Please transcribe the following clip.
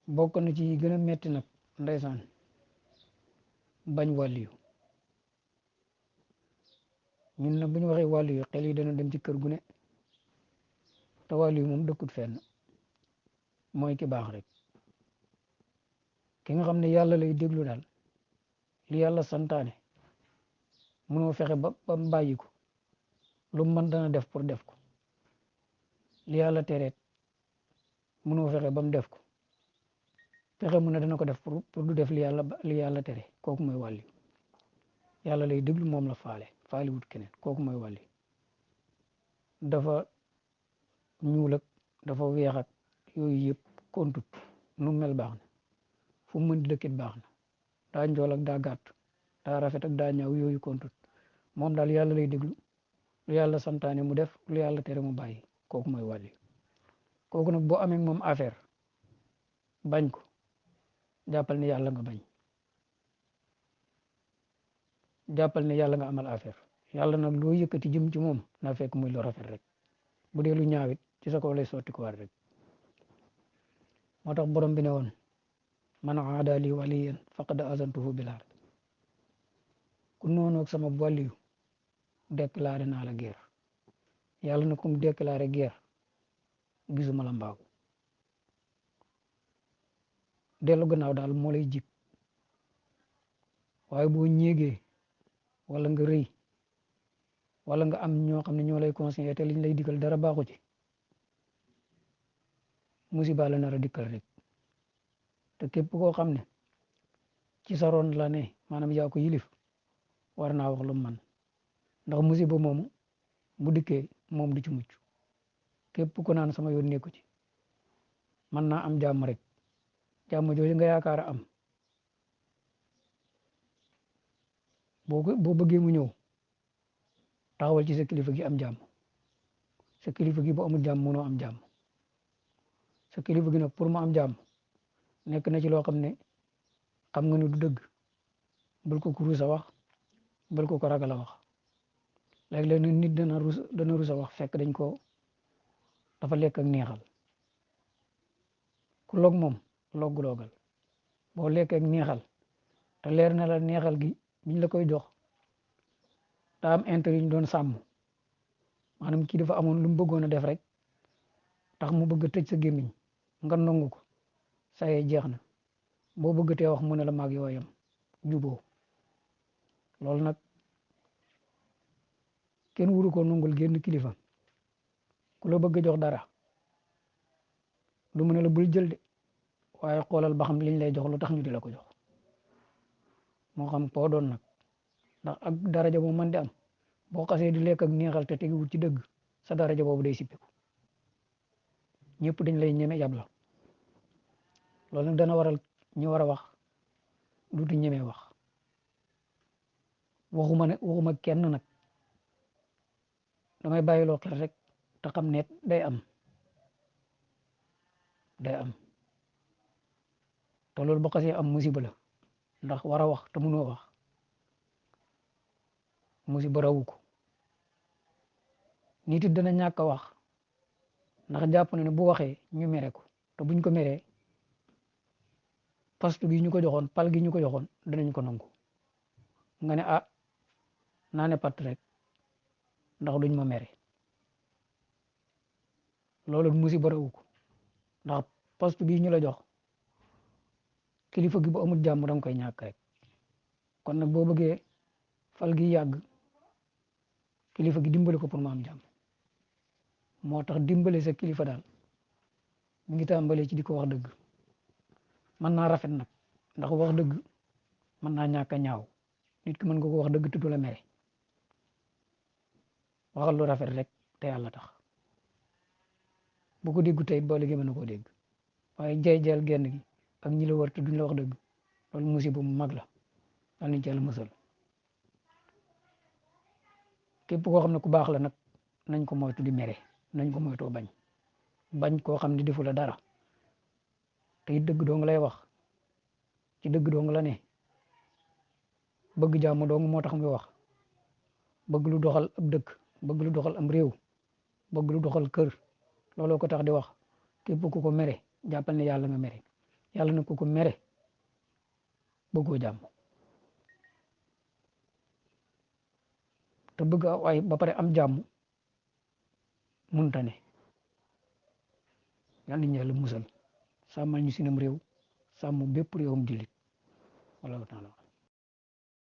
bokk na ci gën a metti nag ndeysaan bañ wàlliyu ñun nag bu ñu waxee wàlliyu xel yi dana dem ci kër gu ne te wàlliyu moom dëkkut fenn mooy ki baax rek ki nga xam ne yàlla lay déglu daal li yàlla santaane mënoo fexe ba mu bàyyi ko lu mu mën dana def pour def ko li yàlla tereet mënoo fexe ba mu def ko fexe mu ne dana ko def pour du def li yàlla tere kooku mooy wàlli yàlla lay déglu moom la faale wut keneen kooku mooy wàlli dafa ñuul ak dafa weex ak yooyu yëpp kontut nu mel baax na fu mu mën di dëkkit baax na daa njool ak daa gàtt daa rafet ak daa ñaaw yooyu kontut moom daal yàlla lay déglu lu yàlla santaane mu def lu yàlla tere mu bàyyi kooku mooy wàlli kooku nag boo amee moom affaire bañ ko jàppal ne yàlla nga bañ jàppal ne yàlla nga amal affaire yàlla nag loo yëkkati jëm ci moom na fekk muy lu rafet rek bu dee lu ñaawit ci sa kaw lay sotti ko war rek moo tax borom bi ne woon man aada li waliyan faqad azantuhu bil harb ku noonu ak sama wàlliyu déclaré naa la guerre yàlla na kum déclaré guerre gisuma la mbaaw dellu gannaaw daal moo lay jig waaye boo ñéegee wala nga rëy wala nga am ñoo xam ne ñoo lay conseillé te liñ lay digal dara baaxu ci musiba la nar a dikkal rek te képp koo xam ne ci sa ron la ne maanaam yaa ko yilif war naa wax lu man ndax musiba moomu bu dikkee moom du ci mucc képp ku naan sama yoon nekku ci man naa am jàmm rek jàmm jooju nga yaakaar a am boo bëggee mu ñëw taxawal ci sa kilifa gi am jàmm sa kilifa gi bu amul jàmm mënoo am jàmm sa kilifa gi nag pour mu am jàmm nekk na ci loo xam ne xam nga ne du dëgg bul ko rus a wax bul ko ragal a wax léeg-léeg nit dana rus a wax fekk dañ ko dafa lekk ak neexal ku log moom loggal boo lekk ak neexal te leer na la neexal gi biñ la koy jox daa am intérêt ñu doon sàmm maanaam kii dafa amoon lu mu bëggoon a def rek tax mu bëgg a tëj sa gémmiñ nga nangu ko saa yee jeex na boo bëggatee wax mu ne la maag yooyam juboo loolu nag kenn wuru ko nangul génn kilifa ku la bëgg a jox dara du mu ne la bul jël de waaye xoolal ba xam liñ lay jox lu tax ñu di la ko jox moo xam koo doon nag ndax ak daraja boo mën di am boo xasee di lekk ak neexal te tegiwul ci dëgg sa daraja boobu day sippiku ñëpp dañ lay ñeme yab la loolu nag dana waral ñu war a wax duutu ñeme wax waxuma kenn nag damay bàyyiloo xel rek te xam ne day am te loolu ba xasee am musiba la ndax war a wax te mënoo wax musiba rawu ko nit it dana ñàkk a wax ndax jàpp na ne bu waxee ñu mere ko te buñ ko meree poste bi ñu ko joxoon pal gi ñu ko joxoon danañ ko nangu nga ne ah naa ne pat rek ndax duñ ma mere loolu musiba rawu ko ndax poste bi ñu la jox kilifa gi bu amul jàmm danga koy ñàkk rek kon nag boo bëggee fal gi yàgg kilifa gi dimbale ko pour mu am jàmm moo tax dimbale sa kilifa daal mi ngi tàmbalee ci di ko wax dëgg mën naa rafet nag ndax wax dëgg mën naa ñàkk a ñaaw nit ki mën nga ko wax dëgg tudd la mere waxal lu rafet rek te yàlla tax bu ko déggu tey boo léegi mën na koo dégg waaye jey genn gi ak ñi la wër te duñ la wax dëgg loolu musiba mu mag la daal nañ ci yàlla musal képp koo xam ne ku baax la nag nañ ko moytu di mere nañ ko moytoo bañ koo xam ne defu la dara te it dëgg dong lay wax ci dëgg dong la ne bëgg jàmm dong moo tax muy wax bëgg lu doxal ab dëkk bëgg lu doxal am réew bëgg lu doxal kër looloo ko tax di wax képp ku ko mere jàppal ne yàlla nga mere yàlla na ko mere bëggoo jàmm te bëgg ay ba pare am jàmm munta ne yàlla nañu yàlla musal sàmmal ñu sinam réew sàmm bépp réewum jullit wala taala